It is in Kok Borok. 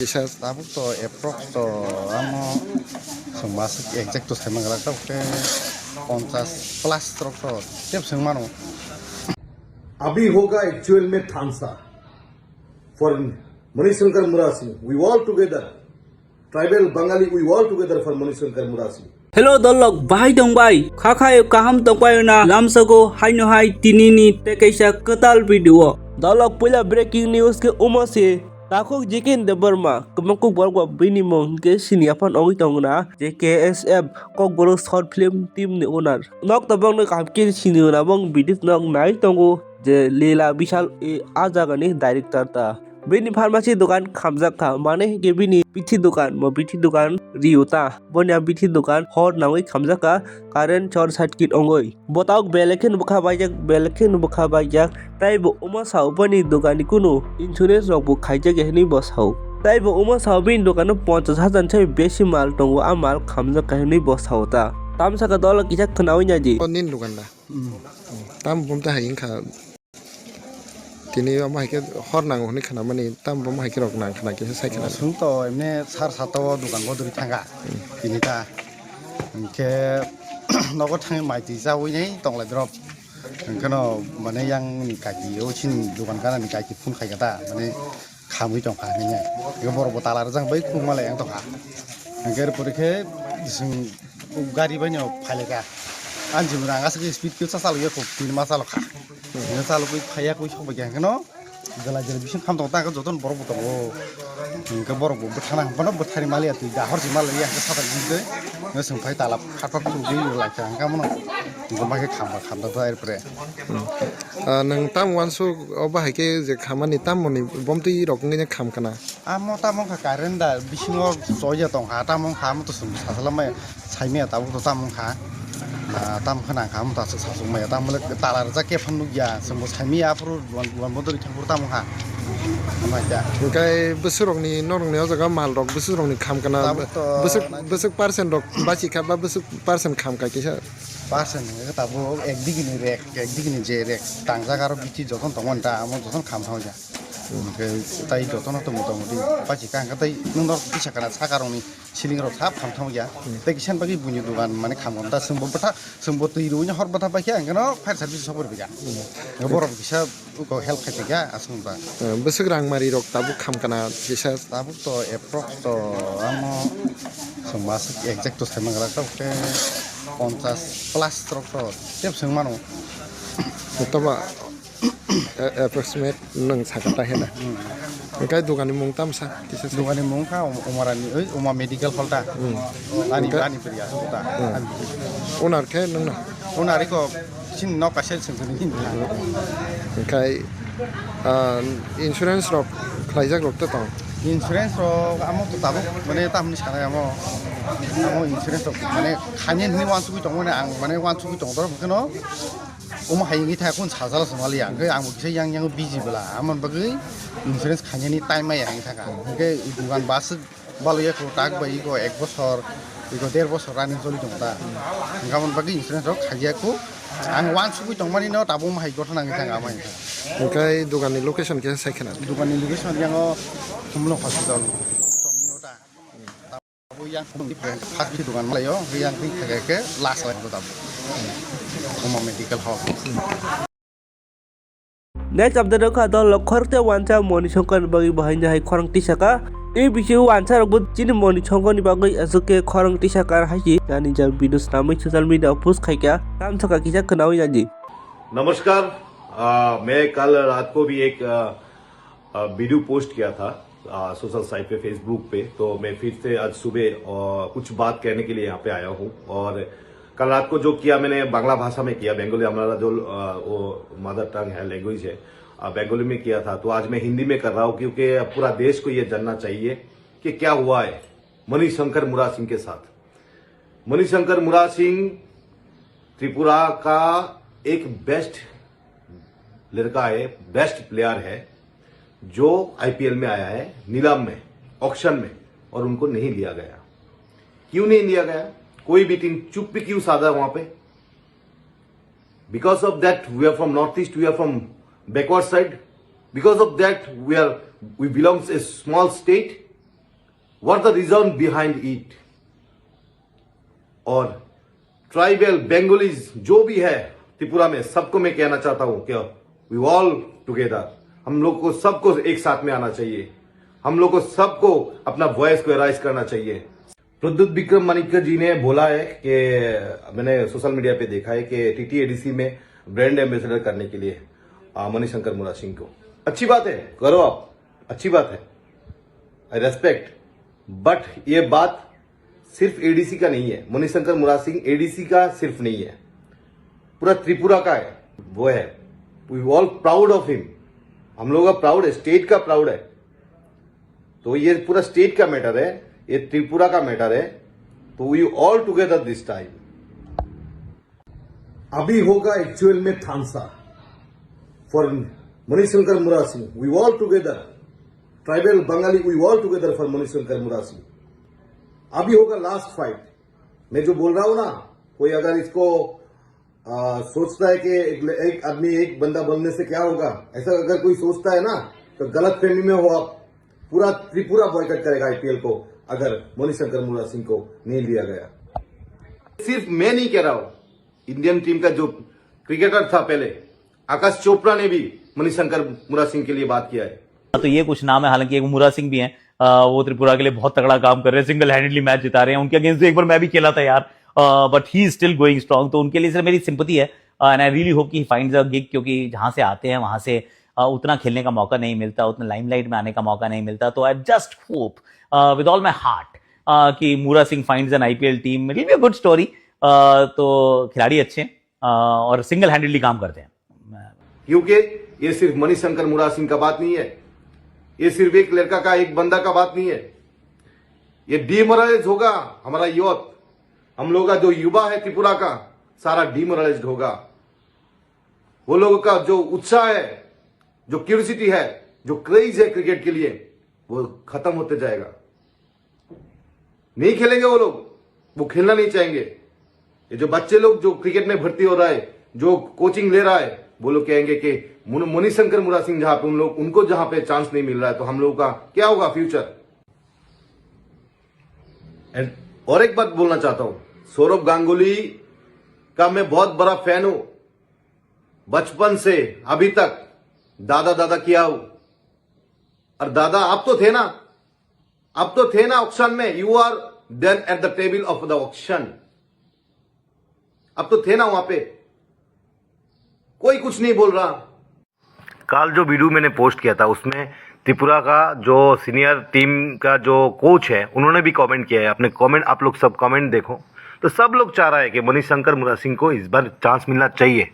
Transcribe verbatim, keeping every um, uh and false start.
Kisa tabuk to approx to amo chwng masuk exact to sai manglak, tabuk khe ponchas plus rok to tep swng mano. अभी होगा actual में थानसा for Manishankar Murasingh. We all together, tribal Bangali, we all together for Manishankar Murasing. Hello dolok, bahai tong bai? Kha khai kaham tong bai na? Lamsago haino hai tini ni tei kaisa kwtal video. Dolok, puila breaking news khe omo se, takhuk Jikin Debbarma, kwbang kuk borok bo bini mung hwnkhe sini aphano ongwi tongo na, je K S F Kokborok short film team ni owner. Nok tabok no kaham khe sini na bong video nok nai tongo. Je Lila Bishal, e, a jaga ni director ta. Bini pharmacy dokan khamjak kha, mane hwnkhe bini bithi dokan, bo bithi dokan rio ta. Boni a bithi dokan hor nangwi khamjak kha, current short circuit ongoi. Bo tabuk belek khe bwkha baijak, belek khe bwkha baijak. Tai bo omo sao boni dokan ni kunu insurance rok bo khaijak ya hinwi bo sao. Tai bo omo sao bini dokan o ponchas hajar ni sai besi mal tongo, a mal khamjak kha hinwi bo sao ta. Tamsaka dolo kisa khwnawi naidi. O nini dokan da? Hmm. Tam bumta hai wngkha. Tini omo hai khe hor nango hwnwi khnamani, tam bo omo hai khe rok nang khna kisa sai khna. Chwng to emne sar sata o dokan bodori thanga. Hmm. Tini ta hwnkhe nogo thangwi mai twi chawi nai tonglai drop. Hwnkhe no mane yang ni kaki o chini dokan gana ni kaki phone khai kha ta, mane khamwi tong kha hinwi. Ego borok bo tala rwjak bai khuluma lai yang tong kha. Hwnkhe pore khe chwng gari bai no phai lai kha. Ani jibon ang aswk speed khe cha chalok ya kho, tini ma chalok kha. Hwnkhe chalok bai phai ya koi sok bai kha hwnkhe no jela jela bising kham tong ta, hwnkhe joto no borok bo tongo. Hwnkhe borok bo bwthana hwnkhe no bwthari mali ya twi dahor si mali ya hwnkhe satak jin twi. Hwnkhe chwng phai tala phat phat khulugwi lai kha hwnkhe amo no. Hwnkhe ma khe kham ba kham da ta er pore. Hmm. Ah, nwng tamo uansuk o bahai khe je khamani tamoni bomtwi rok wngwi kham khna? Amo tamo wngkha current da bisingo choya tong kha, tamo wngkha amo to chwng sasalamaya saimaya tabuk to tamo wngkha. Ah, tamo khna wngkha amo to aswk sasuk maya tamo le tala rwjak khe phano nukya, chwngbo saimaya aphuru duan duan bodori thangphuru tamo wngkha. Amo hai khe. Hwnkhe bwswk rokni norokni o jaga mal rok bwswk rokni kham khna? Tabuk to bwswk, bwswk percent rok bachikha ba bwswk percent kham kha kisa? Percent hwnkhe tabuk ek digi ni rek, ek digi ni je rek tangjak aro bithi joton tongmani ta, amo joton kham thangja. Hwnkhe tai jotono to mota moti pachi ka hwnkhe tai nwng norok kisa kana saka rokni ceiling rok sap kham thangja. Tei kisa bagwi buini dogan mane kham kham ta chwngbo bwtha, chwngbo twi rwui hor bwtha paikha hwnkhe no fire service sok rwbaikha. Borok kisa uko help khai tongkha aswk ba. Eh, bwswk rang mari rok tabuk kham kana kisa? Tabuk to approx to amo chwng masuk exact to sai manglak tabuk khe ponchas plus rok to tep swng mano. Tama, eh, approximate nwng sakha ta hena. Hmm. Hwnkhe dogan ni mung tamo sa kisa sa? Dogan ni mung kha Umarani, oi, Uma Medical Hall ta. Hmm. Ani, hwnkhe? Ani pria ta. Hmm. Ani. Owner khe nwng na? Owner iko chini nok kaisa chwng khe nini. Hwnkhe, ah, insurance rok khlaijak rok to tong? Insurance rok amo to tabuk mane tamni sanai amo. Amo insurance rok mane khainani hwnwi uansugwi tongmani ang mane uansugwi tongdor hwnkhe no. Omo hai wngwi thaya kung sajala se maliya, hwnkhe ang bo kisa yang yang busy bwla, amoni bagwi insurance khainani time maya wngwi thangkha, hwnkhe dogan bo aswk baloya kho, tak bai iko ek bosor, iko der bosor running choli tongo ta, hwnkhe amoni bagwi insurance rok khaiya kho, ang uansugwi tongmani no tabuk omo hai gotha nangwi thangkha, amai wngkha. Hwnkhe dogan ni location khe sai khna? Dogan ni location yango Humlong Hospital, Chomni o ta. Abo yang phung di prank khak di dogan malayo, yang di khak ke last line ko tab. Uma Medical Hall. Next update wngkha dolok khoroksa wansa Moni Shankar ni bagwi bo haino hai khorang tisaka. E bisingo wansa rokbo chini Moni Shankar ni bagwi aswk khe khorang tisaka hai se nani jang video swnamwi social media o post khaikha, tamsaka kisa khwnawi nadi. नमस्कार, आ, मैं कल रात को भी एक, आ, आ, video post किया था, आ, social site पे, फेसबुक पे। तो मैं फिर से आज सुबह, आ, कुछ बात कहने के लिए यहाँ पे आया हूँ। और कल रात को जो किया, मैंने बांग्ला भाषा में किया, बेंगोली हमारा जो, आ, वो मदर टंग है, लैंग्वेज है, आ, बेंगोली में किया था। तो आज मैं हिंदी में कर रहा हूँ, क्योंकि पूरा देश को ये जानना चाहिए कि क्या हुआ है मणिशंकर मुरासिंह के साथ। मणिशंकर मुरासिंह त्रिपुरा का एक बेस्ट लड़का है, बेस्ट प्लेयर है, जो आईपीएल में आया है नीलाम में, ऑक्शन में, और उनको नहीं लिया गया। क्यों नहीं लिया गया? कोई भी टीम चुप्पी क्यों साधा वहां पे? Because of that we are from North East, we are from backward side. Because of that we are, we belongs a small state. What the reason behind it? और ट्राइबल बंगालीज जो भी है त्रिपुरा में, सबको मैं कहना चाहता हूँ कि we all together, हम लोग को सबको एक साथ में आना चाहिए। हम लोग को सबको अपना वॉइस को राइज करना चाहिए। प्रद्युत विक्रम मानिक्य जी ने बोला है कि मैंने सोशल मीडिया पे देखा है कि टीटीएडीसी में ब्रांड एम्बेसडर करने के लिए आ, मणिशंकर मुरार सिंह को। अच्छी बात है, करो आप, अच्छी बात है, आई रेस्पेक्ट। बट ये बात सिर्फ एडीसी का नहीं है, मणिशंकर मुरार सिंह एडीसी का सिर्फ नहीं है, पूरा त्रिपुरा का है। वो है, we all proud of him. हम लोगों का प्राउड है, स्टेट का प्राउड है। तो ये पूरा स्टेट का मैटर है, ये त्रिपुरा का मैटर है। तो we all together this time. अभी होगा एक्चुअल में थानसा for Manishankar Murar Singh. We all together, tribal Bengali, we all together for Manishankar Murar Singh. अभी होगा लास्ट फाइट। मैं जो बोल रहा हूँ ना, कोई अगर इसको आ, सोचता है कि एक, एक आदमी, एक बंदा बनने से क्या होगा, ऐसा अगर कोई सोचता है ना, तो गलत फहमी में हो आप। पूरा त्रिपुरा बॉयकॉट करेगा आईपीएल को अगर मणिशंकर मुरार सिंह को नहीं लिया गया। सिर्फ मैं नहीं कह रहा हूँ, इंडियन टीम का जो क्रिकेटर था पहले, आकाश चोपड़ा ने भी मणिशंकर मुरार सिंह के लिए बात किया है। तो ये कुछ नाम है, हालांकि एक मुरार सिंह भी हैं। अ, वो त्रिपुरा के लिए बहुत तगड़ा काम कर रहे हैं, सिंगल हैंडेडली मैच जिता रहे हैं। उनके अगेंस्ट एक बार मैं भी खेला था यार, but he is still going strong। तो उनके लिए सर मेरी सिंपथी है, and I really hope कि he finds a gig, क्योंकि जहाँ से आते हैं वहाँ से अ, उतना खेलने का मौका नहीं मिलता, उतना लाइमलाइट में आने का मौका नहीं मिलता। तो I just hope with all my heart कि मुरार Singh finds an IPL team, it will be a good story। तो खिलाड़ी अच्छे हैं, अ, और सिंगल हैंडेडली काम करते हैं। क्योंकि ये सिर्फ मणिशंकर मुरार सिंह का बात नहीं है, ये सिर्फ एक लड़का का, एक बंदा का बात नहीं है, ये डिमोरलाइज होगा हमारा यूथ। हम लोग का जो युवा है त्रिपुरा का, सारा डिमोरलाइज होगा। वो लोगों का जो उत्साह है, जो क्यूरियोसिटी है, जो क्रेज है क्रिकेट के लिए, वो खत्म होते जाएगा। नहीं खेलेंगे वो लोग, वो खेलना नहीं चाहेंगे। ये जो बच्चे लोग जो क्रिकेट में भर्ती हो रहा है, जो कोचिंग ले रहा है, वो लोग कहेंगे कि मुन- मणिशंकर मुरार सिंह जहाँ पे उन लोग, उनको जहाँ पे चांस नहीं मिल रहा है, तो हम लोगों का क्या होगा फ्यूचर? And और एक बात बोलना चाहता हूँ, सौरव गांगुली का मैं बहुत बड़ा फैन हूँ। बचपन से अभी तक दादा दादा किया हूँ। और दादा, आप तो थे ना, आप तो थे ना ऑक्शन में, you are then at the table of the auction। आप तो थे ना वहां पे, कोई कुछ नहीं बोल रहा। कल जो वीडियो मैंने पोस्ट किया था, उसमें त्रिपुरा का जो सीनियर टीम का जो कोच है, उन्होंने भी कमेंट किया है। अपने कमेंट, आप लोग सब कमेंट देखो, तो सब लोग चाह रहा है कि मणिशंकर मुरार सिंह को इस बार चांस मिलना चाहिए।